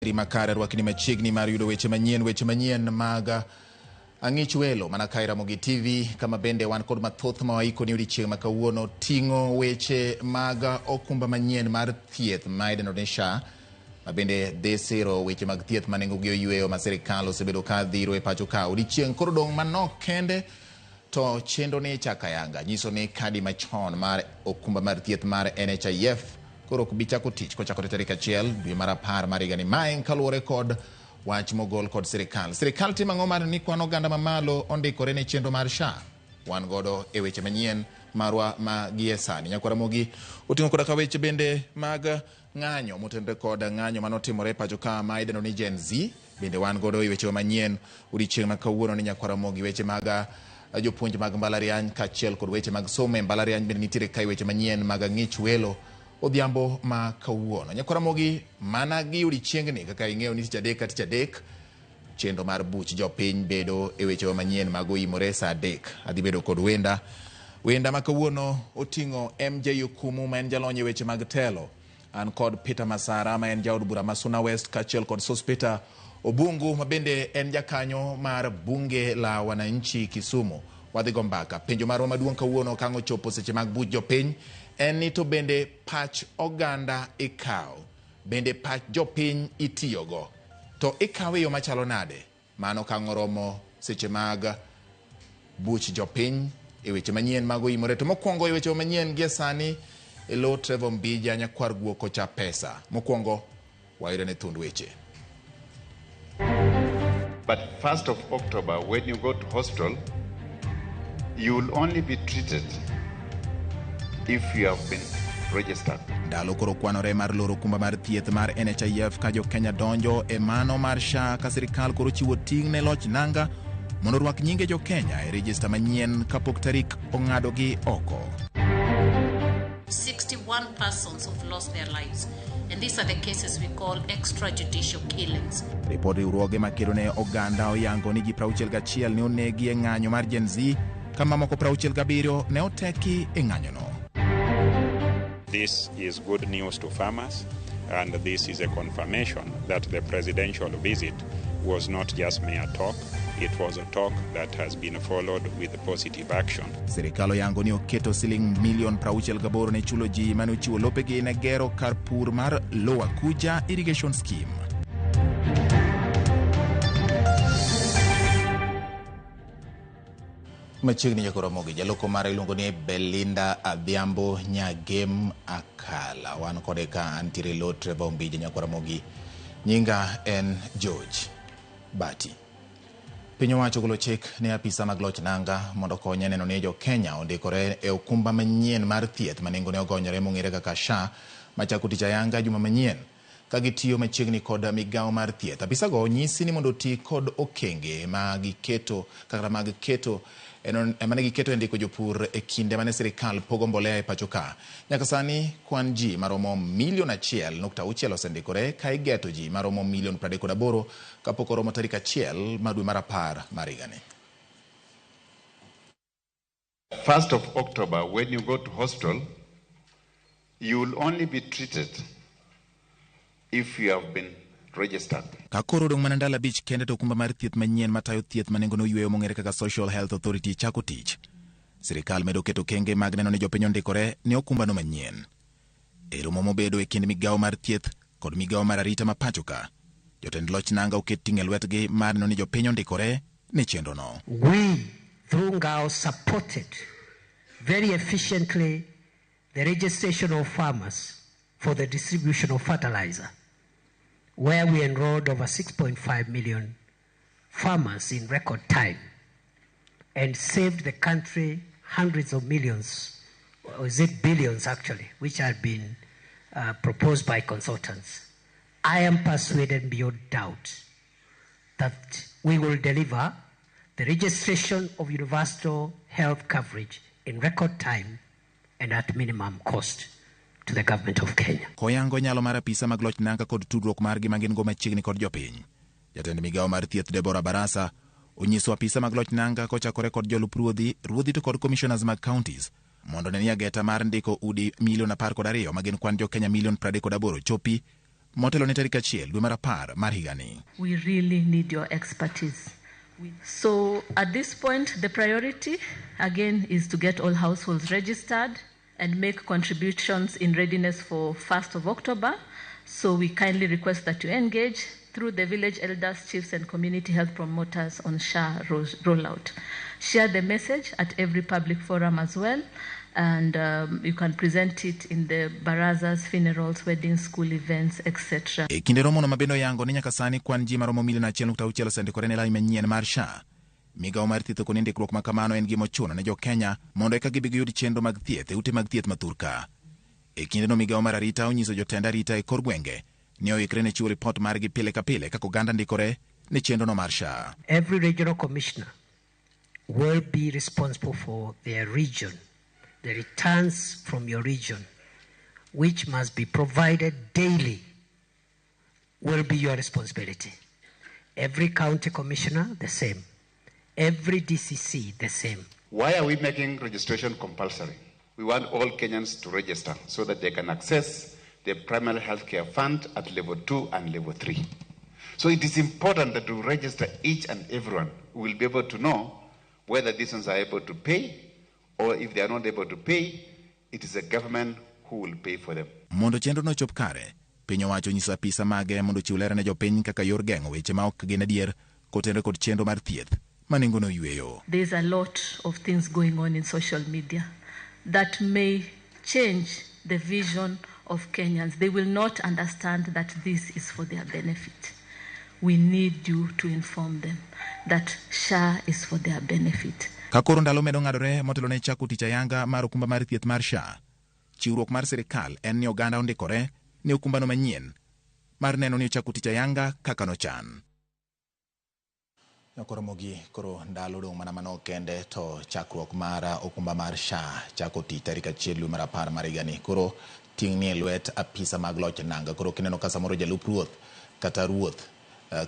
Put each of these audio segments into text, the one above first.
Makare rwakni machiegni mar yudo weche manyien, weche manyien mag Ang'ich Welo mana kae Ramogi TV, kama bende wan kod mathoth ma waikoni odiechieng' ma kawuono ting'o weche mag okumba manyien mar thieth ma idendo ni SHA, ma bende dhi siro weche mag thieth ma nengogi oyweyo ma sirikal osebedo ka dhiro e pacho ka. Odiechieng' koro dong' manok kende to chenro ni ichako ayanga nyiso ni kadi machon mar okumba mar thieth mar NHIF koro ok bi chako tich kochakore tarik 1 dwe mar 10 mar higani. Mae kaluwore kod wach mogol kod sirikal. Sirikal timo ang'o mar ni kwan oganda mamalo ondikore ne chenro mar SHA? Wan godo e weche manyien marwa ma gie sani. Nyakwar Ramogi oting'o koda ka weche bende mag ng'anyo motenore kod ng'anyo manotimore e pacho ka ma idendo ni Gen Z. Bende wan godo e wechewa manyien odiechieng' ma kawuono ni Nyakwar Ramogi weche mag jopuonj mag mbalariany kaachiel kod weche mag somo e mbalariany bende nitiere kae weche manyien mag ang'ich welo odhiambo ma kawuono. Nyakwar Ramogi mana gi odiechiengni kaka ing'eyo ni tich adek ka tich adek chenro mar buch jopiny bedo e wechewa manyien mag oimore saa 3. Adhi bedo kod wenda. Wenda ma kawuono oting'o MJ Okumu ma en jalony e weche mag telo. An kod Peter Masara ma en jaod bura ma Suna West kaachiel kod Sospeter Obungu ma bende en jakanyo mar bunge la wananchi Kisumu. Wadhi go mbaka. Penjo marwa maduong' kawuono ka ang' ochopo seche mag buch jopiny en ni to bende pach oganda ikawo? Bende pach jopiny itiyogo? To ikawe e yo machalo nade? Mano ka ang' oromo seche mag buch jopiny e weche manyien mag oimore. To mokwongo e weche manyien gie sani e lo Trevor Mbija nyakwar guok kocha pesa. Mokwongo wayudo ne thuond weche. But 1st of October, when you go to hospital, you will only be treated if you have been registered. Ndalo koro kwanore mar loro okumba mar thieth mar NHIF ka jo-Kenya donjo e mano mar SHA ka sirikal koro chiwo ting' ne loch nanga mondo orwak nyinge jo-Kenya e rejista manyien kapok tarik ong'adogi oko. 61 persons who've lost their lives, and these are the cases we call extrajudicial killings. Ripod riwruoge makedo ne oganda oyango ni ji 61 ne onegi e ng'anyo mar Gen Z ka mamoko 67 ne oteki e ng'anyono. This is good news to farmers, and this is a confirmation that the presidential visit was not just mere talk, it was a talk that has been followed with positive action. Sirikal oyango ni oketo siling milion 68 ne chulo ji mane ochiwo lopegi ne gero kar pur mar Lower Kuja Irrigation Scheme. Machiegni nyaka Ramogi, jaloko mare iluongo ni Belinda Adhiambo Nyagem Akala. Wan kode ka antiere lo Trevor Ombija nyaka Ramogi. Nyinga en George Bati. Piny owacho ogolo chik ne apisa mag loch nanga mondo okonye neno ni jo Kenya ondikore e okumba manyien mar thieth ma nengone ogonyore mong'ere kaka SHA machako tich ayanga juma manyien. Ka gitiyo machiegni kod migawo mar thieth, apisago onyisi ni mondo oti kod okenge ma giketo kata mag keto mane giketo e ndiko jopur e kinde mane sirikal pogo mbolea e pacho ka. Nyaka sani kwan ji maromo milion 1.6 osendikore ka igeto ji maromo milion 38 kapok oromo tarik 1 mar dwe mar 10 mar higani. 1st of October, when you go to hospital, you will only be treated if you have been registered. Ka koro odong' mana ndalo 5 kende to okumba mar thieth manyien matayo thieth ma nengone oyweyo mong'ere kaka Social Health Authority chako tich. Sirikal medo keto okenge mag neno ni jopiny ondikore ne okumbano manyien. E romo mobedo e kind migawo mar thieth kod migawo mar arita ma pacho ka, jotend loch nanga oket ting' e lwetgi mar neno ni jopiny ondikore ne chenrono. We, through NGAO, supported very efficiently the registration of farmers for the distribution of fertilizer, where we enrolled over 6.5 million farmers in record time and saved the country hundreds of millions, or is it billions actually, which had been proposed by consultants. I am persuaded beyond doubt that we will deliver the registration of universal health coverage in record time and at minimum cost to the government of Kenya. Koyango nyalo mar apisa mag loch nanga kod tudruok margi ma gin go machiegni kod jopiny. Jatend migawo mar thieth Deborah Barasa onyiso apisa mag loch nanga kochakore kod jolup ruodhi, ruodhi to kod commissioners mag counties mondo ne ni ageta mar ndiko udi milion 12 ma gin kwan jo Kenya milion 38 chopi motelo ne tarik 1 dwe mar 10 mar higani. We really need your expertise. So at this point, the priority again is to get all households registered and make contributions in readiness for 1st of October. So we kindly request that you engage through the village elders, chiefs, and community health promoters on SHA rollout. Share the message at every public forum as well, and you can present it in the barazas, funerals, weddings, school events, etc. E kinde romono ma bende oyango ni nyaka sani kwan ji maromo milion 1.6 osendikore ne lai manyien mar SHA. Migawo mar thieth okoni ndikruok ma kamano en gima ochuno ne jo-Kenya mondo eka gibi giyud chenro mag thieth e ute mag thieth ma thurka. E kindeno migawo mar arita onyiso jotend arita e kor gwenge ni oikre ne chiwo ripot margi pile ka pile kaka oganda ndikore ne chenrono mar SHA. Every regional commissioner will be responsible for their region, the returns from your region, which must be provided daily, will be your responsibility. Every county commissioner, the same. Every DCC, the same. Why are we making registration compulsory? We want all Kenyans to register so that they can access the primary health care fund at level 2 and level 3. So it is important that we register each and everyone. We will be able to know whether these ones are able to pay, or if they are not able to pay, it is the government who will pay for them. Mondo chenrono ochop kare, piny owacho onyiso apisa mage mondo ochiw ler ne jopiny kaka yor geng'o weche ma ok gin adier kotenore kod chenro mar thieth ma nengono oyweyo. There's a lot of things going on in social media that may change the vision of Kenyans. They will not understand that this is for their benefit. We need you to inform them that SHA is for their benefit. Ka koro ndalo medo ng'adore motelo ne chako tich ayanga mar okumba mar thieth mar SHA, chiwruok mar sirikal en ni oganda ondikore ne okumbano manyien mar neno ni ochako tich ayanga kaka nochan. Koro mogi koro ndalo dong' mana manok kende to chakruok mar okumba mar SHA chako tich tarik 1 dwe mar 10 mar higani. Koro ting' ni e lwet apisa mag loch nanga. Koro kineno ka samoro jalup ruoth kata ruoth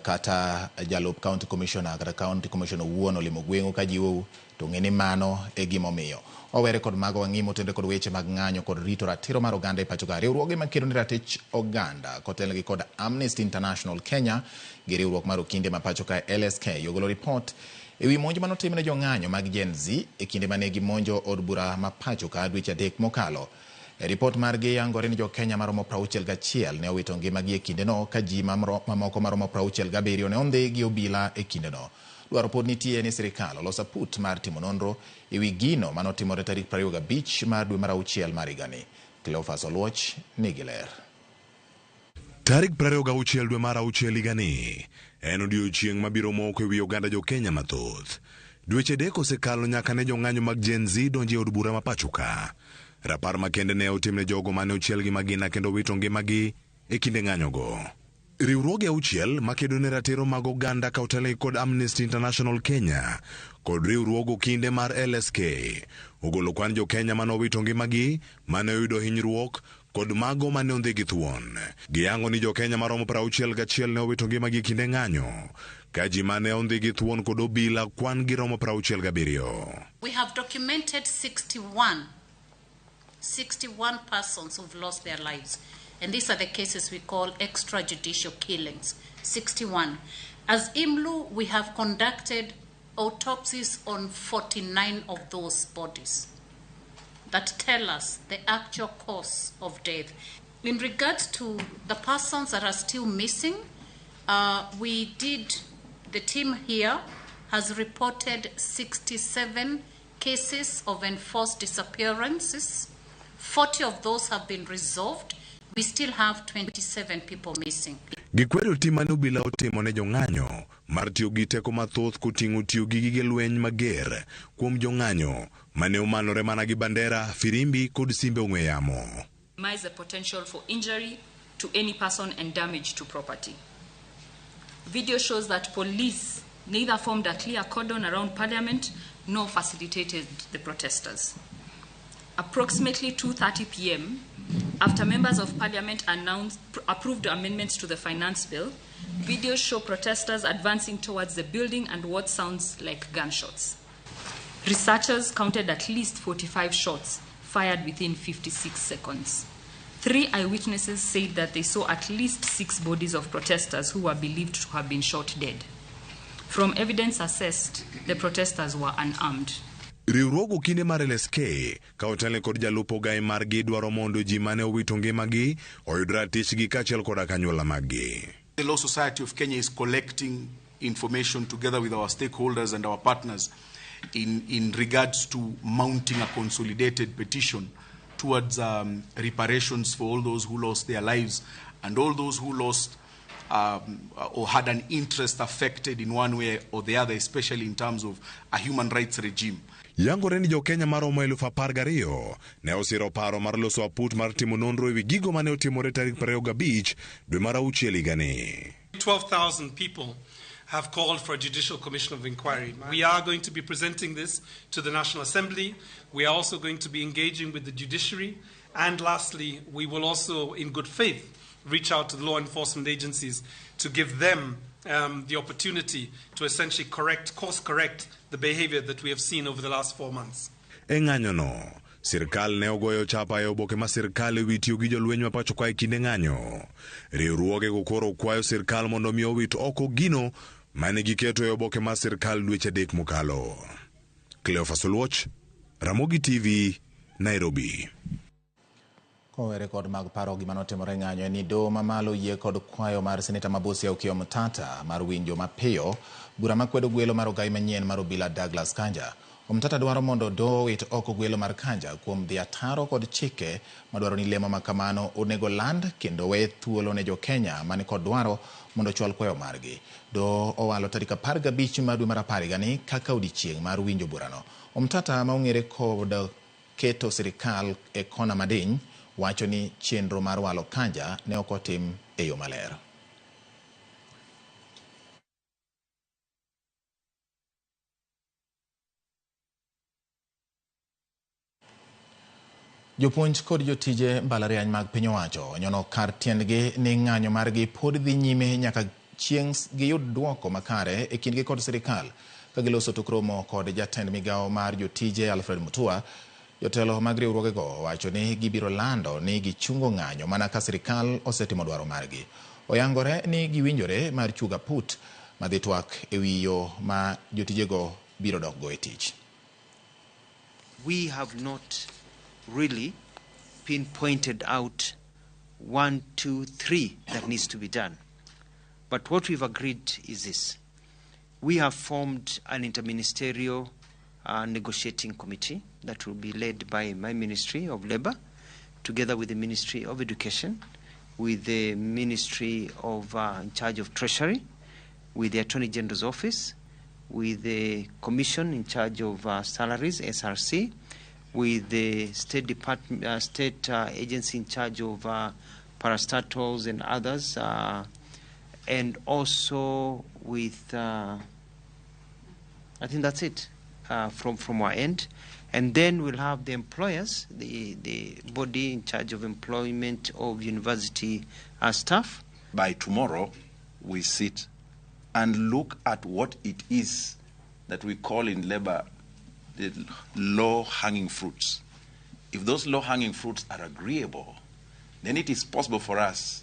kata jalup county commissioner kata county commissioner owuon olimo gweng'u ka jiwou to ng'e ni mano e gimomiyo. Wawere kod mago wang'i motenore kod weche mag ng'anyo kod rito ratiro mar oganda e pacho ka. Riwruoge makedo ne ratich oganda kotelnegi kod Amnesty International Kenya gi riwruok mar okinde ma pacho ka LSK ogolo ripot ewi monj manotim ne jong'anyo mag Gen Z e kinde mane gimonjo od bura ma pacho ka dweche 3 mokalo. E ripot margi yangore ni jo-Kenya maromo 61 ne owito ngimagi e kindeno ka ji mamoko maromo 67 ne ondhi gi obila e kindeno. Dwaro pod nitie ni sirikal olos aput mar timo nonro ewi gino manotimore tarik 25 mar dwe mar 6 mar higani. Cleophas Oluoch nigi ler. Tarik 26 dwe mar 6 higani en odiechieng' mabiro moko ewi oganda jo-Kenya mathoth. Dweche 3 osekalo nyaka ne jong'anyo mag Gen Z donjo e od bura ma pacho ka. Rapar makende ne otim ne jogo mane ochiel gi magina kendo wito ngimagi e kinde ng'anyogo. Riwruoge 6 makedo ne ratiro mag oganda ka otelnegi kod Amnesty International Kenya kod riwruog okinde mar LSK ogolo kwan jo-Kenya mane owito ngimagi, mane oyudo hinyruok kod mago mane ondhi gi thuon. Giyango ni jo-Kenya maromo 61 ne owito ngimagi e kinde ng'anyo, ka ji mane ondhi gi thuon kod obila kwan gi romo 67. We have documented 61 persons who've lost their lives. And these are the cases we call extrajudicial killings, 61. As IMLU, we have conducted autopsies on 49 of those bodies that tell us the actual cause of death. In regards to the persons that are still missing, the team here has reported 67 cases of enforced disappearances. 40 of those have been resolved. We still have 27 people missing. Gikwedo tim mane obila otimo ne jong'anyo mar tiyo gi teko mathoth koting'o tiyo gi gige lweny mager kuom jong'anyo mane omanore mana gi bandera, firimbi kod simbe ong'we yamo. Minimize the potential for injury to any person and damage to property. Video shows that police neither formed a clear cordon around Parliament nor facilitated the protesters. Approximately 2:30 p.m., after members of Parliament approved amendments to the finance bill, videos show protesters advancing towards the building and what sounds like gunshots. Researchers counted at least 45 shots fired within 56 seconds. 3 eyewitnesses said that they saw at least 6 bodies of protesters who were believed to have been shot dead. From evidence assessed, the protesters were unarmed. Riwruog okinde mar LSK ka otelne kod jalup ogai margi dwaro mondo ji mane owito ngimagi oyud ratichgi kaachiel koda kanyuola maggi. The Law Society of Kenya is collecting information together with our stakeholders and our partners in regards to mounting a consolidated petition towards reparations for all those who lost their lives and all those who lost or had an interest affected in one way or the other, especially in terms of a human rights regime. Yangore ni jo-Kenya maromo 12,000 ne osiro paro mar loso aput mar timo nonro ewi gigo mane otimore tarik 25 dwe mar auchiel higani. 12,000 people have called for a judicial commission of inquiry. We are going to be presenting this to the National Assembly. We are also going to be engaging with the judiciary. And lastly, we will also, in good faith, reach out to the law enforcement agencies to give them the opportunity to essentially course correct the behavior that we have seen over the last 4 months. E ng'anyono, sirkal ne ogoyo chapa e oboke ma sirkal ewi tiyo gi jolweny ma pacho ka e kinde ng'anyo. Riwruogego koro kwayo sirkal mondo mi owit oko gino mane giketo e oboke ma sirkal dweche 3 mokalo. Cleophas Oluoch, Ramogi TV, Nairobi. Kowere kod mag paro gima notimore ng'anyo en ni doho mamalo yie kod kwayo mar seneta ma Busia Okiya Omtata mar winjo mapiyo bura makwedo gwelo mar ogai manyien mar obila Douglas Kanja. Omtata dwaro mondo doho owit oko gwelo mar Kanja kuom dhi ataro kod chike madwaro ni lemo makamano onego land kendo we thuolo ne jo-Kenya mani kod dwaro mondo ochwal kwayo margi. Doho owalo tarik 15 mar dwe mar 10 higani kaka odiechieng' mar winjo burano. Omtata ma ong'ere kod keto sirikal e kona madiny wacho ni chenro mar walo Kanja ne ok otim e yo maler. Jopuonj kod jotije mbalariany mag piny owacho onyono kar tiendgi ni ng'anyo margi pod dhi nyime nyaka chieng' giyud duoko makare e kindgi kod sirikal. Ka giloso tok romo kod jatend migawo mar jotije Alfred Mutua, jotelo mag riwruogego wacho ni gibiro lando ni gichungo ng'anyo mana ka sirikal osetimo dwaro margi. Oyangore ni giwinjore mar chugo aput madhi twak ewi yo ma jotijego biro dokgo e tich. We have not really pinpointed out 1, 2, 3 that needs to be done. But what we've agreed is this. We have formed an interministerial negotiating committee that will be led by my Ministry of Labor, together with the Ministry of Education, with the Ministry of in charge of Treasury, with the Attorney General's Office, with the Commission in charge of salaries, SRC, with the State Department, State agency in charge of parastatals and others, and also with, I think that's it from our end. And then we'll have the employers, the body in charge of employment of university staff. By tomorrow, we sit and look at what it is that we call in labor the low-hanging fruits. If those low-hanging fruits are agreeable, then it is possible for us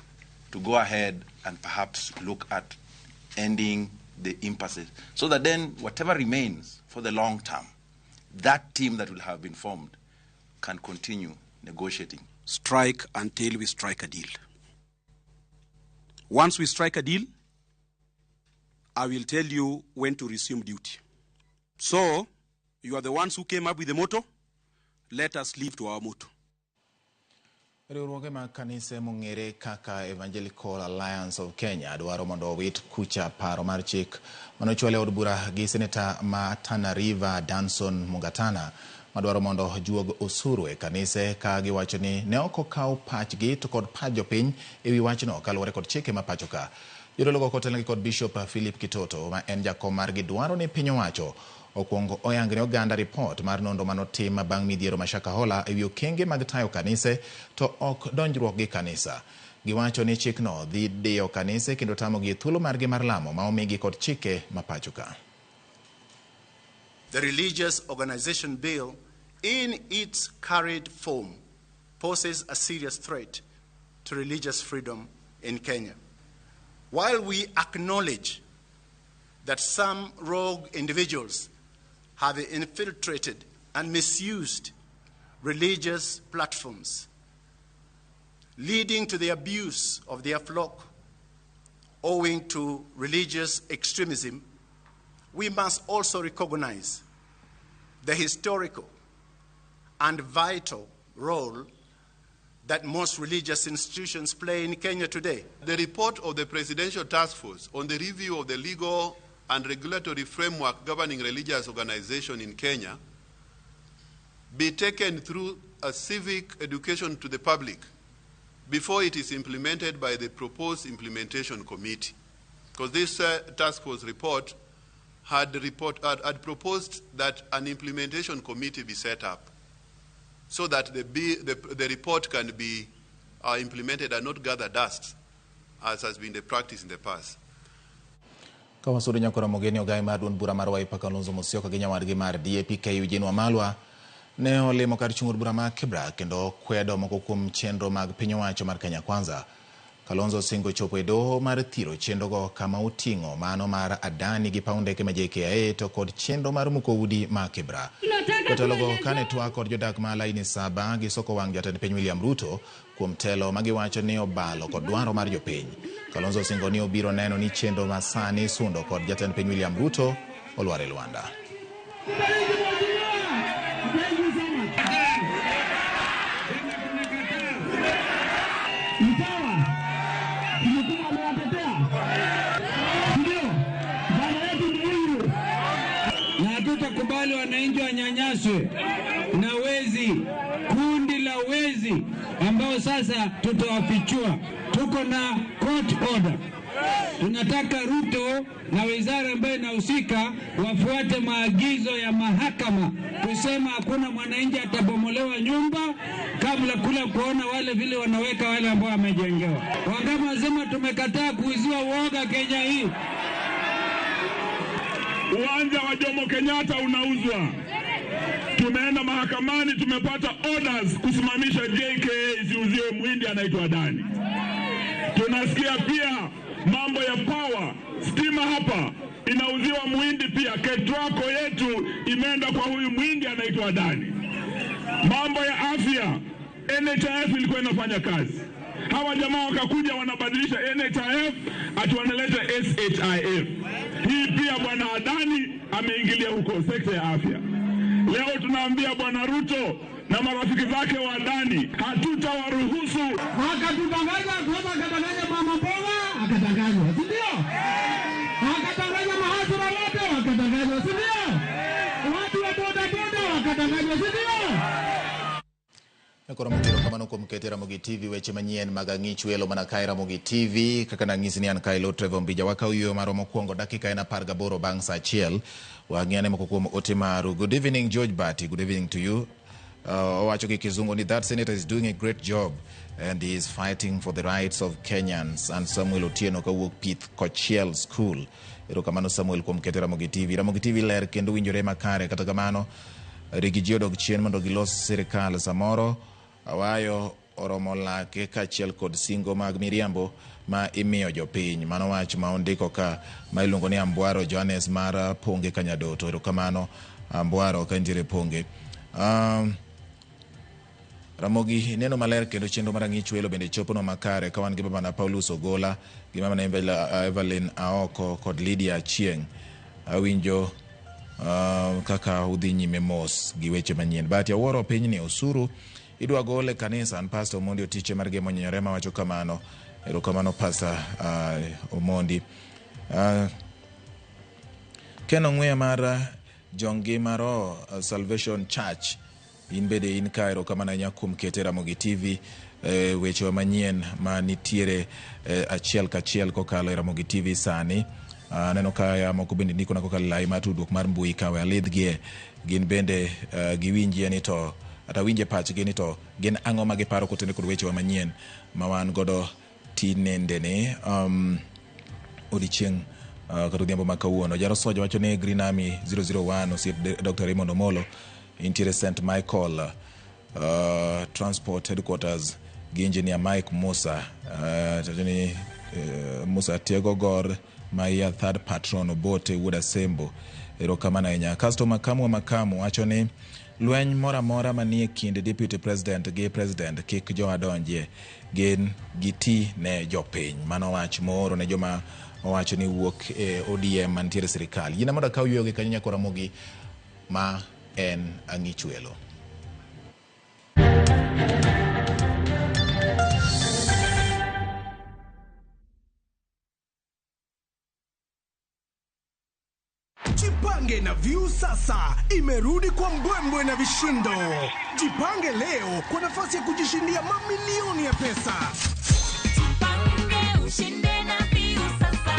to go ahead and perhaps look at ending the impasses, so that then whatever remains for the long term, that team that will have been formed can continue negotiating. Strike until we strike a deal. Once we strike a deal, I will tell you when to resume duty. So, you are the ones who came up with the motto. Let us live to our motto. Riwruoge mag kanise mong'ere kaka Evangelical Alliance of Kenya dwaro mondo owit kucha paro mar chik manochwal e od bura gi seneta ma Tana River Danson Mungatana madwaro mondo juog osuru e kanise ka giwacho ni ne ok okaw pachgi to kod pach jopiny ewi wachno kaluwore kod chike ma pacho ka. Jodologo kotelnegi kod Bishop Philip Kitoto ma en jakom margi dwaro ni piny owacho okwongo oyang ne oganda ripot mar nonro manotim bang' midhiero ma Shakahola ewi okenge mag tayo kanise to ok donjruok gi kanisa. Giwacho ni chikno dhi diyo kanise kendo tamogi e thuolo margi mar lamo ma omigi kod chike ma pacho ka. The Religious Organization Bill in its current form poses a serious threat to religious freedom in Kenya. While we acknowledge that some rogue individuals have infiltrated and misused religious platforms, leading to the abuse of their flock owing to religious extremism, we must also recognize the historical and vital role that most religious institutions play in Kenya today. The report of the Presidential Task Force on the review of the legal and regulatory framework governing religious organization in Kenya be taken through a civic education to the public before it is implemented by the proposed implementation committee. Because this task force report had proposed that an implementation committee be set up so that the report can be implemented and not gather dust, as has been the practice in the past. Kawasudo nyakora mogeni ogai mar duond bura mar Wiper Kalonzo Musyoka gi nyawadgi mar DAP-K Eugene Wamalwa ne olimo kar chung' od bura mar Kibra kendo kwedo moko kuom chenro mag piny owacho mar Kenya Kwanza. Kalonzo osingo chopo e doho mar thiro chenrogo kama oting'o mano mar Adani gi paw ndeke ma JKIA to kod chenro mar muko udi ma Kibra. Jotelogo kane twak kod jodak ma laini 7 gisoko wang' jatend piny William Ruto kuom telo magiwacho ni obalo kod dwaro mar jopiny. Kalonzo osingo ni obiro neno ni chenro ma sani sundo kod jatend piny William Ruto olwar e lwanda. Kubali wananchi wanyanyaswe na wezi, kundi la wezi ambao sasa tutawafichua. Tuko na court order. Tunataka Ruto na wizara ambayo inahusika wafuate maagizo ya mahakama kusema hakuna mwananchi atabomolewa nyumba kabla kula kuona wale vile wanaweka wale ambao wamejengewa. Wangapi wasema tumekataa kuuziwa uoga Kenya hii? Uwanja wa Jomo Kenyatta unauzwa. Tumeenda mahakamani, tumepata orders kusimamisha JKIA isiuziwe muhindi anaitwa Adani. Tunasikia pia mambo ya power, stima hapa inauziwa muhindi pia. Ketraco yetu imeenda kwa huyu muhindi anaitwa Adani. Mambo ya afya, NHIF ilikuwa inafanya kazi. Hawa jamaa wakakuja wanabadilisha NHIF ati wanaleta SHIF. Hii pia bwana Adani ameingilia huko sekta ya afya. Leo tunaambia bwana Ruto na marafiki zake wa Adani, hatutawaruhusu. Wakatudanganya, wakadanganya mama mboga, akadanganywa, si ndio? Wakadanganya mahasura wote, wakadanganywa, si ndio? Watu wa boda boda wakadanganywa, si ndio? Koro motero kamano kuom kete Ramogi TV weche manyien mag ang'ich welo mana kae Ramogi TV kaka nang'isi ni an kae Lo Trevor Mbija. Wakaw yueyo marwa mokwongo dakika en 18 bang' saa 1. Wang'i moko kuom ote maru. Good evening George Bati, good evening to you. Owacho gi kizungu ni that senator is doing a great job and he is fighting for the rights of Kenyans. And Samuel Otieno kawuok Pith Kochiel School. Erokamano Samuel kuom kete Ramogi TV. Ramogi TV ler kendo winjore makare. Kata kamano rigi ji odog chien mondo gilos sirikal samoro awayo oromo lake kaachiel kod singo mag miriambo ma imiyo jopiny. Mano wach ma ondiko ka ma iluongo ni Ambwaro Johannes mar Ponge Kanyadoto. Erokamano Ambwaro ka intiere Ponge. Ramogi neno maler kendo chenro mar ang'ich welo bende chopono makare ka wan gi babana Paulus Ogola gi mamana Evelyn Aoko kod Lydia Achieng'. Awinjo kaka udhi nyime mos gi weche manyien. But awuoro pinyni osuru idwa gole kanisa. An Pastor Omondi Otiche mar Gemo Nyenyore mawacho kamano. Erokamano Pastor Omondi. Ken Ong'weya mar Jongima Roho Salvation Church, in bende in ka, erokamano ahinya kuom kete Ramogi TV wechewa manyien ma nitiere achiel kachiel kokalo e Ramogi TV sani. Aneno ka moko bende ndikona kokalo e lai mar tudruok mar mbui kawe alidhgie gin bende giwinjie ni to ata winje pachgi ni to gin ang'o ma giparo kotenore kod wechewa manyien ma wan godo tinendene odiechieng' kata odhiambo ma kawuono. Jaro Soja wacho ni Green Army 001 osiep Dr. Raymond Omolo intiere St. Michael Transport Headquarters Gi Engineer Mike Musa ni Musa Tiego Gor Mahia third patron Obote wuod Asembo. Erokamano ahinya. Kasto makamu wa makamu wacho ni lweny moro amora manie kind deputy president gi president kik jowa donjie, gin giti ne jopiny. Mano wach mooro ne joma owacho ni wuok e ODM mantiere e sirikal. Yina mondo akaw yueyo gi kanyo nyaka Ramogi ma en Ang'ich Welo. Jipange na Viusasa imerudi kwa mbwembwe na vishindo. Jipange leo kwa nafasi ya kujishindia mamilioni ya pesa. Jipange ushinde na Viusasa.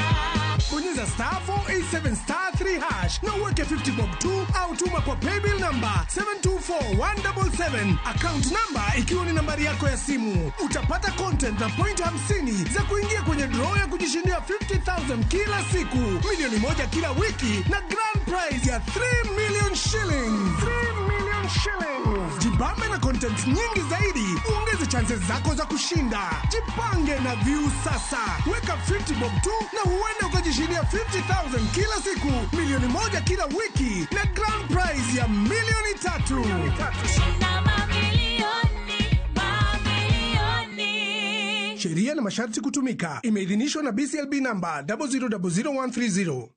Bonyeza star 487 star 3 hash na uweke 50 bob 2 au tuma kwa paybill number 724177, account number ikiwa ni nambari yako ya simu. Utapata content na point 50 za kuingia kwenye draw ya kujishindia 50,000 kila siku, milioni 1 kila wiki na grand prize ya 3 million shillings. 3 million shillings. Jibambe na content nyingi zaidi, uongeze chances zako za kushinda. Jipange na Viusasa. Weka 50 bob 2 na huenda ukajishindia 50,000 kila siku, milioni 1 kila wiki na grand prize ya milioni 3. Shinda mamilioni, mamilioni. Sheria na masharti kutumika. Imeidhinishwa na BCLB namba 0000130.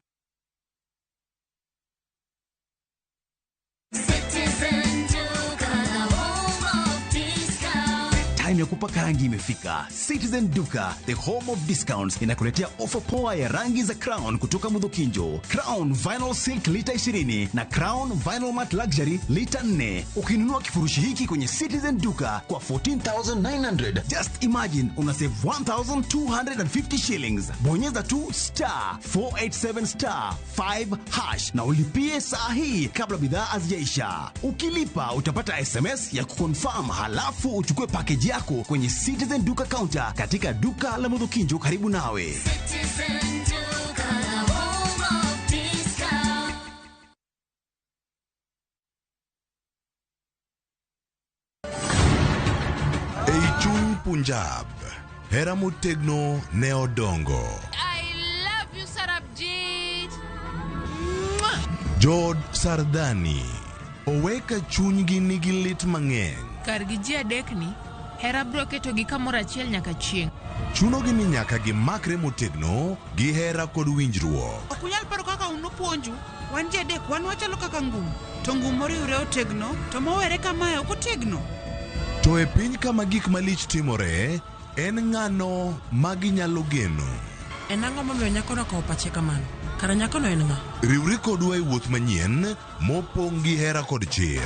Citizen Duka, the home of discount. Time ya kupaka rangi imefika. Citizen Duka, the home of discounts, inakuletea ofa poa ya rangi za Crown kutoka Mudhokinjo. Crown Vinyl Silk lita 20 na Crown Vinyl Matte Luxury lita 4. Ukinunua kifurushi hiki kwenye Citizen Duka kwa 14,900, just imagine una save 1,250 shillings. Bonyeza tu star 487 star 5 hash na ulipie saa hii kabla bidhaa hazijaisha. Ukilipa utapata SMS ya kuconfirm, halafu uchukue package yako kwenye Citizen Duka counter katika duka la Mudhokinjo karibu nawe. Citizen Duka, the home of discount. Ei chuny Punjab, hera motegno ne odongo. I love you, Sarabjit. Mwah! Jood Sardani oweka chunygi nigi lit mang'eny. Kargi ji adekni, hera biro ketogi kamoro achiel nyaka chieng'. Chunogi ni nyaka gimakre motegno gi hera kod winjruok. Ok unyal paro kaka un upuonju. Wan ji adek, wan wachalo kaka ngum. To ngum moriwre otegno, to mowere kamae ok otegno. To e piny kama gik malich timore, en ng'ano ma ginyalo geno? En ang'o momiyo nyakono okawo pache kamano? Kara nyakono en ng'a? Riwri kodwa e wuoth manyien mopong' gi hera kod chir.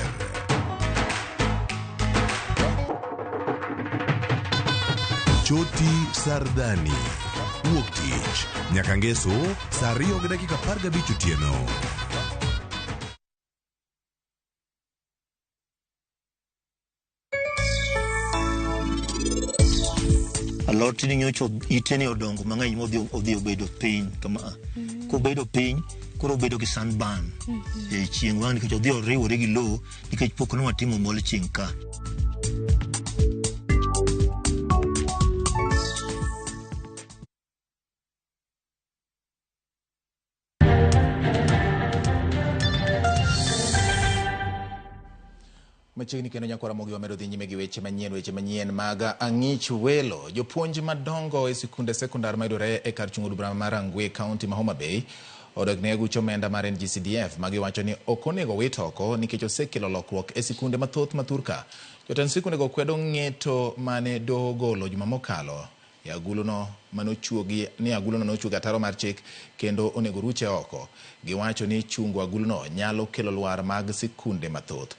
Choti Sardani. Wuok tich nyaka ngeso saa 2:15 otieno. Alot ni nyocha ite ni odongo mang'eny modhi odhi obedo piny kama. Kobedo piny, koro obedo gi sunburn e chieng' wang' nikech odhi oriwore gi lowo nikech pok ne watimo mulching ka. Machiegni kendo nyakwa Ramogi wamedo dhi nyime gi weche manyien mag Ang'ich Welo. Jopuonj madongo e sikunde sekondar mayudore e kar chung' od bura mar Rangwe, kaunti ma Homa Bay, odok ne aguch omenda mar NGCDF ma giwacho ni ok onego wit oko nikech osekelo lokruok e sikunde mathoth ma thurka. Jotend sikundego kwedo ng'eto mane doho ogolo juma mokalo e aguluno manochuogi ni aguluno nochuogi ataro mar chik kendo onego ruche oko. Giwacho ni chungo aguluno nyalo kelo lwar mag sikunde mathoth.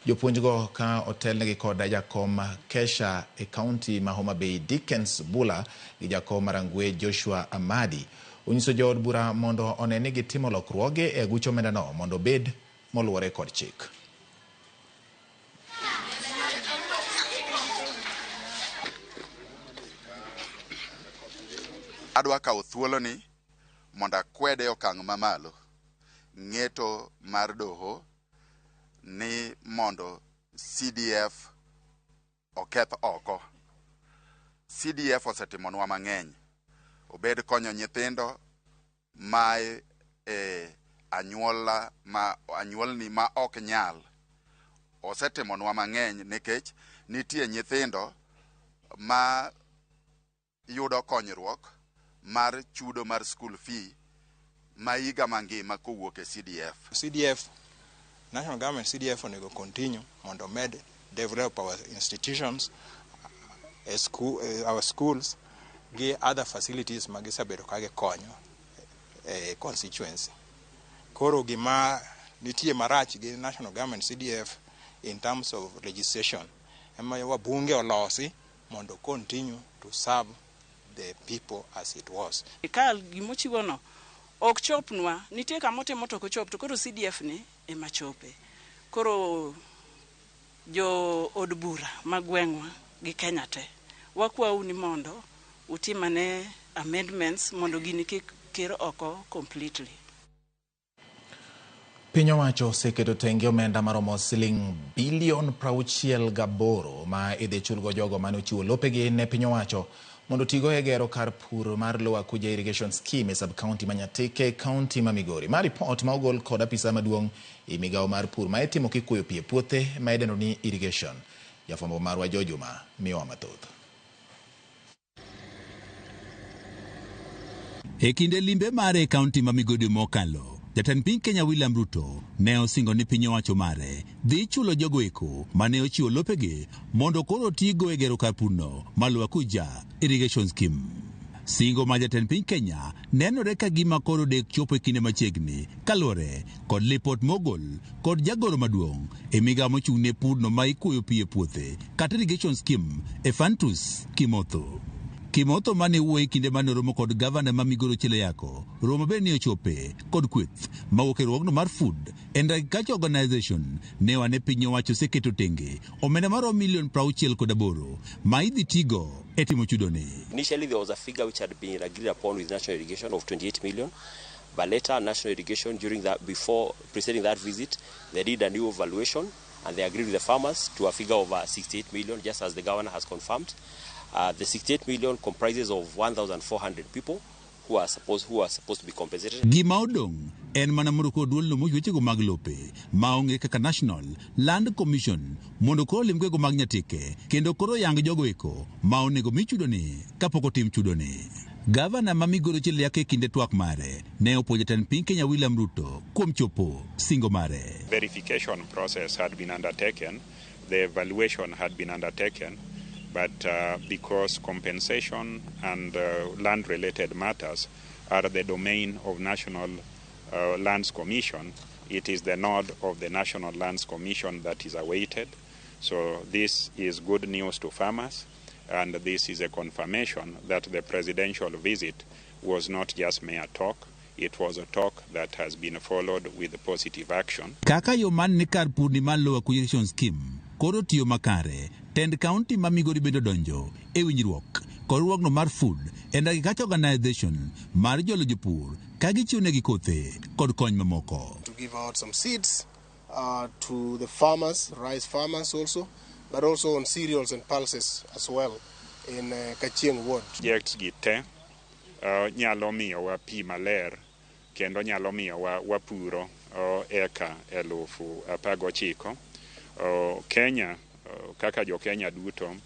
Jopuonjgo ka otelnegi kod jakom Kesha e kaunti ma Homa Bay Dickens Bula gi jakom Marangwe Joshua Amadi onyiso jood bura mondo one ni gitimo lokruoge e aguch omendano mondo obed moluwore kod chik. Adwa kawo thuoloni mondo akwede okang' mamalo ng'eto mar doho ni mondo CDF oketh oko. CDF osetimonwa mang'eny. Obed konyo nyithindo ma e anyuola ma anyuolni ma ok nyal. Osetimonwa mang'eny nikech nitie nyithindo ma yudo konyruok mar chudo mar school fee ma higa mangima kowuok e CDF. CDF, national government CDF onego continue mondo med develop our institutions, school, our schools gi other facilities ma gisebedo ka gikonyo e constituency. Koro gima nitie marach gi national government CDF in terms of legislation ema wabunge olosi mondo continue to serve the people as it was. Ka gimochiwono ok chopnwa, nitie kama otimo to ok ochop, to koro CDF ni ema chope. Koro jo od bura ma gweng'wa gi Kenya te, wakwau ni mondo utim ane amendments mondo gini kik kir oko completely. Piny owacho oseketo tenge omenda maromo siling bilion 68 ma idhi chulgo jogo mane ochiwo lopegi ne piny owacho mondo otigo e gero kar pur mar Lower Kuja Irrigation Scheme e sub-county ma Nyatike, county ma Migori. Ma ripot ma ogol kod apisa maduong' e migawo mar pur ma itimo kikuoyo pi e puothe ma idendo ni irrigation. Jafwambo marwa Joe Juma miyowa mathoth. E kinde limbe mare e kaunti ma Migori mokalo, jatend piny Kenya William Ruto ne osingo ni piny owacho mare dhi chulo jogo eko mane ochiwo lopegi mondo koro tigo e gero kar purno mar Lower Kuja Irrigation Scheme. Singo ma jatend piny Kenya nenore ka gima koro dek chopo e kinde machiegni kaluwore kod lipot mogol kod jagoro maduong' e migawo mochung' ne purno ma ikuoyo pi e puothe kata irrigation scheme Ephantus Kimotho. Kimotho mane wuoyo e kinde mane oromo kod gavana ma Migori Ochieng Ayako, romo bende ne ochope kod kweth mawuok e riwruogno mar Food and Agriculture Organization ne wane piny owacho oseketo tenge omenda maromo milion 68 ma idhi tigo e timo chudoni. Initially there was a figure which had been agreed upon with National Irrigation of 28 million, but later National Irrigation during that, before preceding that visit, they did a new evaluation and they agreed with the farmers to a figure of 68 million, just as the governor has confirmed. The 68 million comprises of 1,400 people who are supposed to be compensated. Gima odong' en mana mondo koro duolno mochung' wechego mag lope ma ong'ere kaka National Land Commission mondo koro olim gwego mag Nyatike kendo koro yang jogo eko ma onego mi chudoni kapok otim chudoni. Gavana ma Migori Ochieng Ayako e kinde twak mare ne opuonjo jatend piny Kenya William Ruto kuom chopo singo mare. Verification process had been undertaken, the evaluation had been undertaken, but because compensation and land-related matters are the domain of National Lands Commission, it is the nod of the National Lands Commission that is awaited. So this is good news to farmers, and this is a confirmation that the presidential visit was not just mere talk. It was a talk that has been followed with positive action. Kaka yo man ni kar purni mar Lower Kuja Irrigation Scheme koro tiyo makare, tend kaunti ma Migori bende donjo e winjruok kod riwruogno mar Food and Agriculture Organization mar jolo jopur ka gichiwonegi kothe kod kony mamoko. To give out some seeds to the farmers, rice farmers also, but also on cereals and pulses as well in Kachieng ward. Projects gi te nyalo miyowa pi maler kendo nyalo miyowa wapuro eka 19,000. Kenya kaka jo Kenya duto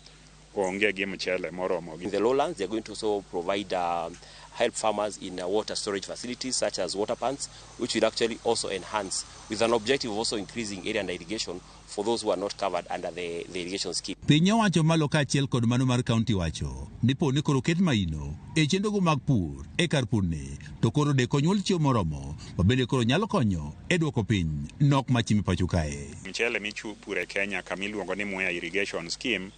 onge gi mchele moromo. In the lowlands, they are going to also provide help farmers in water storage facilities such as water pans, which will actually also enhance with an objective of also increasing area under irrigation for those who are not covered under the irrigation scheme. Piny owacho malo kaachiel kod mano mar kaunti wacho ni po ni koro ket maino e chenrogo mag pur e kar purni to koro dek onyuol chiemo moromo ma bende koro nyalo konyo e duoko piny nok mar chiemo e pacho kae. Mchele michupuro e Kenya kama iluongo ni Mwea Irrigation Scheme,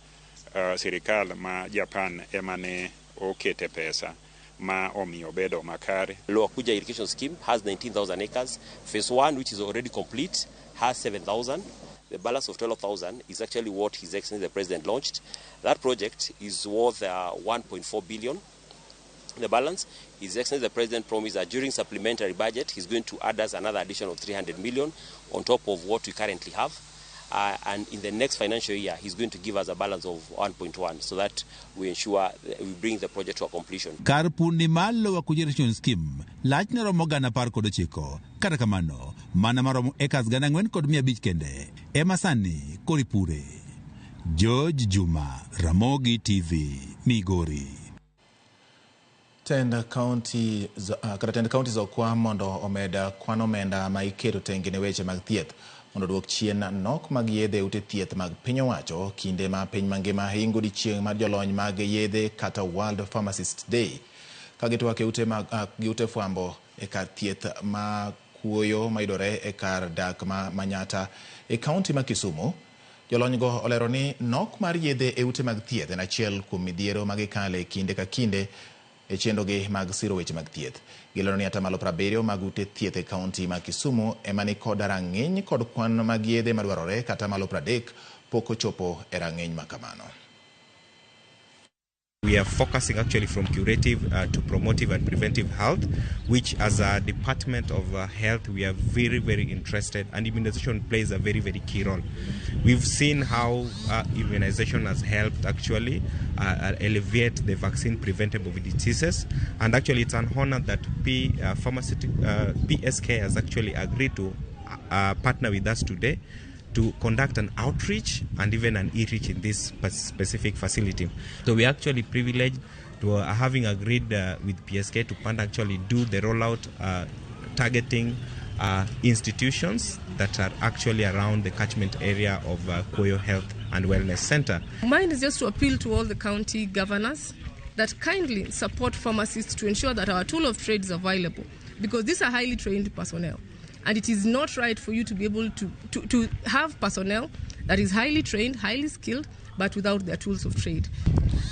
sirikal ma Japan ema ne okete pesa ma omiyo bedo makare. Lower Kuja Irrigation Scheme has 19,000 acres. Phase 1, which is already complete, has 7,000. The balance of 12,000 is actually what His Excellency the President launched. That project is worth 1.4 billion. The balance, His Excellency the President promised that during supplementary budget, he's going to add us another addition of 300 million on top of what we currently have. And in the next financial year, he's going to give us a balance of 1.1 so that we ensure that we bring the project to a completion. Kar purni mar Lower Cogeneration Scheme lachne romo 19,000. Kata kamano, mana maromo acres 4,500 kende ema sani koro ipure. George Juma, Ramogi TV, Migori. Tend county kata tend counties okwa mondo omed kwan omenda ma iketo tenge ne weche mag thieth mondo oduok chien nok mag yedhe e ute thieth mag piny owacho kinde ma piny mangima hingo odiechieng' mar jolony mag yedhe kata World Pharmacist Day. Ka gitwak e ute mag gi ute fwambo e kar thieth ma Kuoyo mayudore e kar dak ma Manyata e kaunti ma Kisumu, jolony go olero ni nok mar yedhe e ute mag thieth en achiel kuom midhiero ma gikale kinde ka kinde e chenrogi mag siro weche mag thieth. Gilero ni atamalo 70 mag ute thieth e kaunti ma Kisumu ema ni kod rang'iny kod kwan mag yedhe madwarore kata malo 30 pok ochopo e rang'iny ma kamano. We are focusing actually from curative to promotive and preventive health, which as a Department of Health, we are very, very interested, and immunization plays a very, very key role. We've seen how immunization has helped actually elevate the vaccine preventable diseases, and actually it's an honor that PSK has actually agreed to partner with us today to conduct an outreach and even an e-reach in this specific facility. So we are actually privileged to having agreed with PSK to actually do the rollout targeting institutions that are actually around the catchment area of Kuoyo Health and Wellness Center. Mine is just to appeal to all the county governors that kindly support pharmacists to ensure that our tool of trade is available, because these are highly trained personnel. And it is not right for you to be able to have personnel that is highly trained, highly skilled, but without their tools of trade.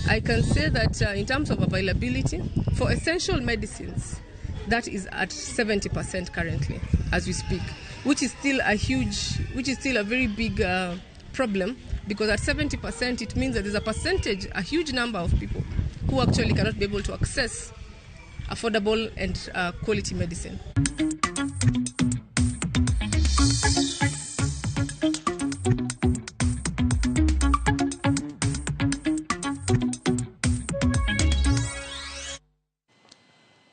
I can say that in terms of availability, for essential medicines, that is at 70% currently as we speak, which is still a huge, which is still a very big problem, because at 70% it means that there's a percentage, a huge number of people who actually cannot be able to access affordable and quality medicine.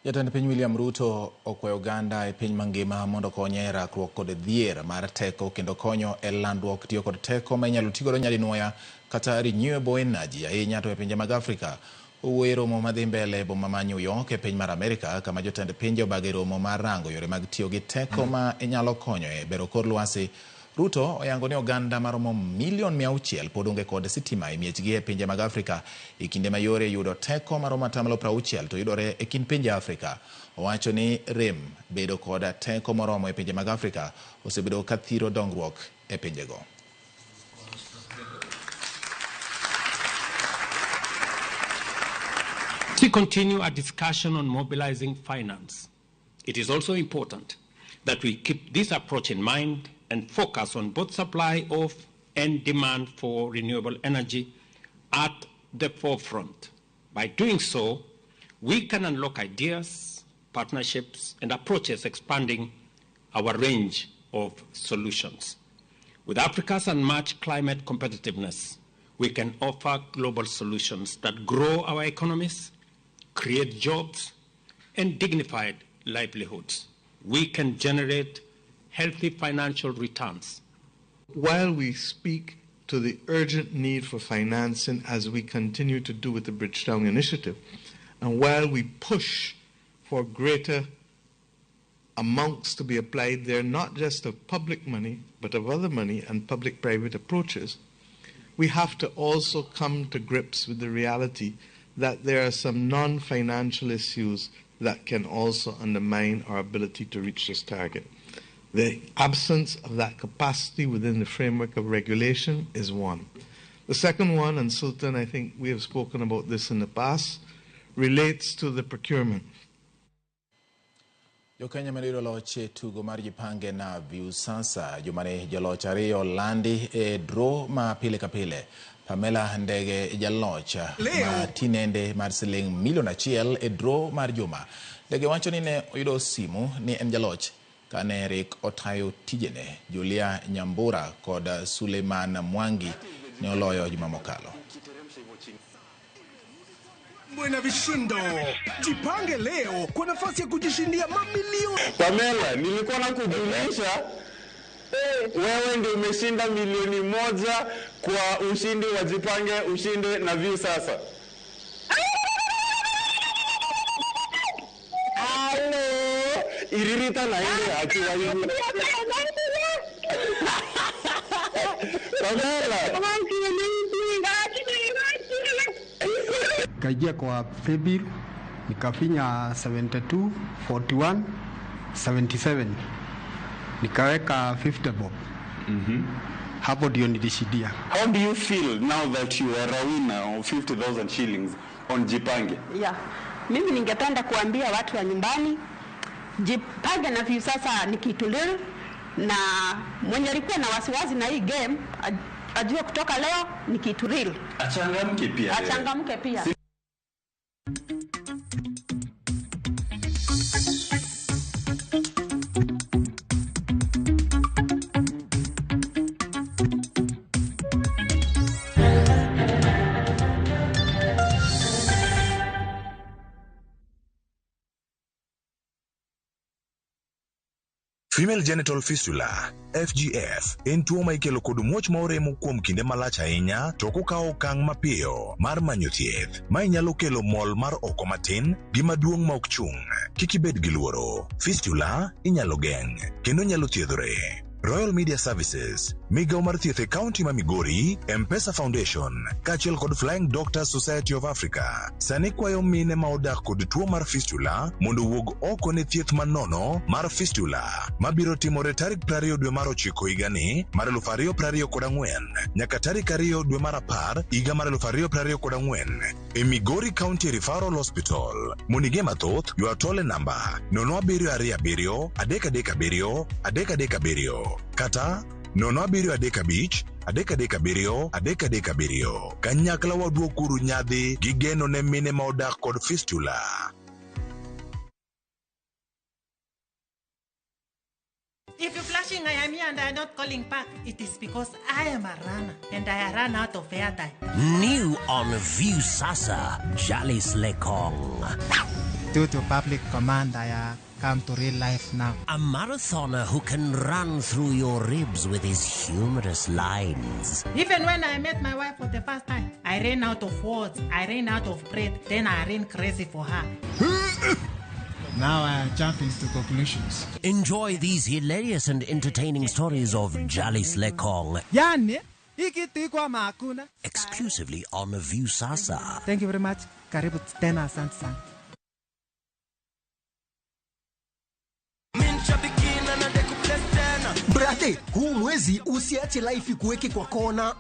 Jatend piny William Ruto okwayo oganda e piny mangima mondo okonye e rakruok kod dhier mar teko kendo konyo e landruok tiyo kod teko ma inyalo tigodo nyadinwoya kata renewable energy ahinya to e pinje mag Afrika. Owuoyo e romo madhi mbele e boma ma New York e piny mar Amerika kama jotend pinje obago e romo mar rango yore mag tiyo gi teko ma inyalo konyo e bero kor lwasi. Ruto oyango ni oganda maromo milion 600 pod onge kod sitima e miechgi e pinje mag Afrika e kinde ma yore yudo teko maromo atamalo 60 to yudore e kind pinje Afrika. Owacho ni rem bedo kod teko moromo e pinje mag Afrika osebedo ka thiro dongruok e pinjego. To continue our discussion on mobilizing finance, it is also important that we keep this approach in mind and focus on both supply of and demand for renewable energy at the forefront. By doing so, we can unlock ideas, partnerships, and approaches expanding our range of solutions. With Africa's unmatched climate competitiveness, we can offer global solutions that grow our economies, create jobs, and dignified livelihoods. We can generate healthy financial returns. While we speak to the urgent need for financing, as we continue to do with the Bridgetown Initiative, and while we push for greater amounts to be applied there, not just of public money, but of other money and public-private approaches, we have to also come to grips with the reality that there are some non-financial issues that can also undermine our ability to reach this target. The absence of that capacity within the framework of regulation is one. The second one, and Sultan, I think we have spoken about this in the past, relates to the procurement. Jokenya mane oyudo loch e tugo mar Jipange na Viusasa juma ni joloch ariyo landi e draw ma pile ka pile. Pamela Ndege jaloch ma tinende mar siling milion 1 e draw mar juma. Ndege wacho ni ne oyudo simu ni en jaloch Kane rik otayo tijene, Julia Nyambura kod Suleiman Mwangi ne oloyo juma mokalo. Na vishindo. Jipange leo kwa nafasi ya kujishindia mamilioni. Pamela, nilikuwa nakujulisha wewe ndio umeshinda 1,000,000 kwa ushindi wa Jipange Ushinde na Viusasa. Halo, iririta na ile akiwa hivi. Pamela. Kaingia kwa paybill nikafinya 72 41 77 nikaweka 50 bob. Hapo ndio nilishindia. How do you feel now that you are a winner of 50,000 shillings on Jipange? Yeah. Mimi ningependa kuambia watu wa nyumbani Jipange na Viusasa ni kitu real, na mwenye alikuwa na wasiwasi na hii game ajue kutoka leo ni kitu real. Achangamke pia. Achangamke pia. Female genital fistula FGF en tuo ma ikelo kod muoch ma oremo kuom kinde malach ahinya to ok okawo okang' mapiyo mar manyo thieth. Mae nyalo kelo mol mar oko matin gi maduong' ma ok chung'. Kik ibed gi luoro. Fistula inyalo geng' kendo nyalo thiedhore. Royal Media Services, migawo mar thieth e kaunti ma Migori, M-Pesa Foundation, kaachiel kod Flying Doctors Society of Africa, sani kwayo mine ma odak kod tuo mar fistula mondo owuog oko ne thieth manono mar fistula mabiro timore tarik 20 dwe mar 9 higani mar 2024 nyaka tarik 2 dwe mar 10 higa mar 2024 e Migori County Referral Hospital. Mondo mathoth, ywa tole namba 0727 337 337 kata 0735 337 337. Kanyakla waduokuru nyadhi gi geno ne mine ma odak kod fistula. If you're flashing I am here and I am not calling back, it is because I am a runner and I run out of airtime. New on Viusasa, Jalis Lekong. Due to public command, I come to real life now. A marathoner who can run through your ribs with his humorous lines. Even when I met my wife for the first time, I ran out of words, I ran out of breath, then I ran crazy for her. Now I am jumping to conclusions. Enjoy these hilarious and entertaining stories of Jalis Lekong. Yani, hii kitu iko ama hakuna? Exclusively on Viusasa. Thank you very much. Karibu tena, asante sana. Brate, huu mwezi usiache life ikuweke kwa kona.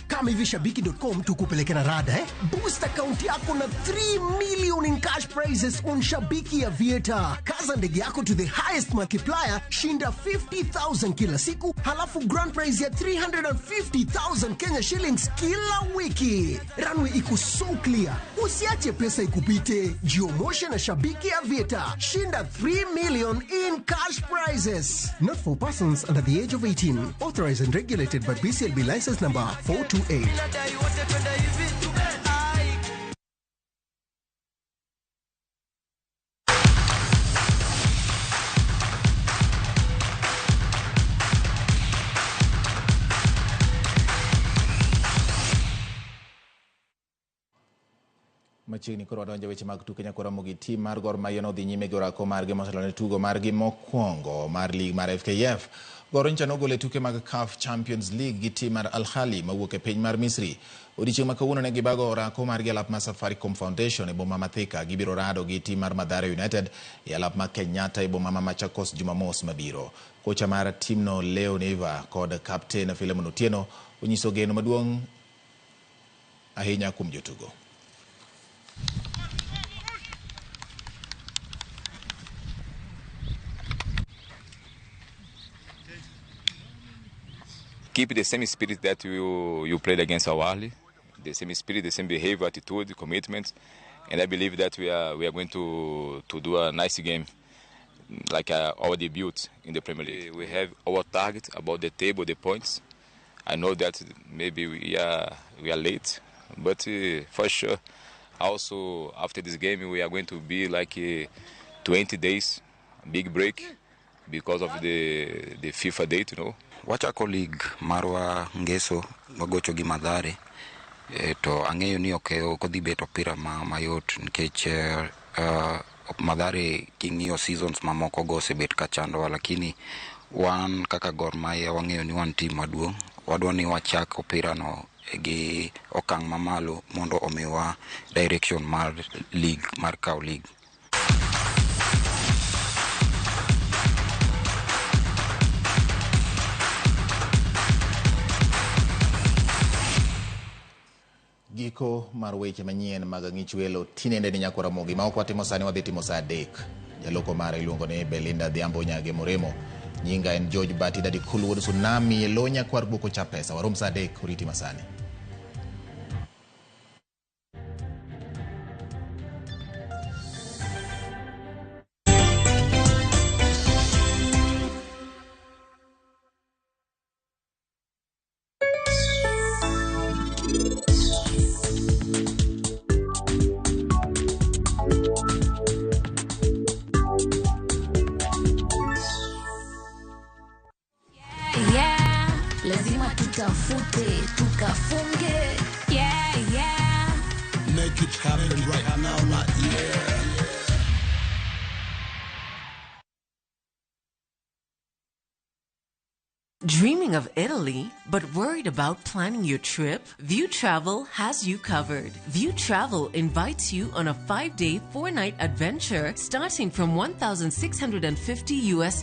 Kama hivi shabiki.com tukupeleke na rada eh? Boost account yako na 3 million in cash prizes on Shabiki ya Vieta. Kaza ndege yako to the highest multiplier, shinda 50,000 kila siku, halafu grand prize ya 350,000 Kenya shillings kila wiki. Runway iko so clear. Usiache pesa ikupite. Jiomoshe na Shabiki ya Vieta. Shinda 3 million in cash prizes. Not for persons under the age of 18. Authorized and regulated by BCLB license number 428. Machiegni koro wadonjo weche mag tuke nyaka Ramogi. Tim mar Gor Mahia nodhi nyime gi orako margi motelo ne tugo margi mokwongo mar lig mar FKF. Gor nyocha nogolo e tuke mag CAF Champions League gi tim mar Al Ahly mawuok e piny mar Misri. Odiechieng' ma kawuono ne gibago orako margi e alap mar Safaricom Foundation e boma ma Thika. Gibiro rado gi tim mar Mathare United e alap mar Kenyatta e boma ma Machakos Jumamos mabiro. Kocha mar timno Leo Neiva kod kapten Philemon Otieno onyiso geno maduong' ahinya kuom jotugo. Keep the same spirit that you played against Al Ahly, the same spirit, the same behavior, attitude, commitment, and I believe that we are going to do a nice game. like our debut in the Premier League. We have our target about the table, the points. I know that maybe we are late, but for sure, also after this game we are going to be like 20 days big break because of the FIFA date, you know. Wachako league marwa ngeso wagocho gi Mathare to ang'eyo ni ok odhi bet opira mayot nikech Mathare king'iyo seasons mamoko go osebet ka chandowa, lakini wan kaka Gor Mahia wang'eyo ni wan team maduong', wadwa ni wachak opira no gi okang' mamalo mondo omiwa direction mar league mar kaw league. Giko mar weche manyien mag Ang'ich Welo tinende ni Nyakwar Ramogi ma ok watimo sani wadhi timo saa 3. Jaloko mare iluongo ni Belinda Adhiambo Nyage Moremo. Nyinga en George Bati Dadi Kul wuod Tsunami e lo nyakwar guok ocha pesa. Warom saa 3 oriti masani. Yeah, lazima tutafute tukafunge. Yeah, yeah. Make it happen right now, right yeah. Dreaming of Italy, but worried about planning your trip? View Travel has you covered. View Travel invites you on a 5-day, 4-night adventure starting from $1,650 US.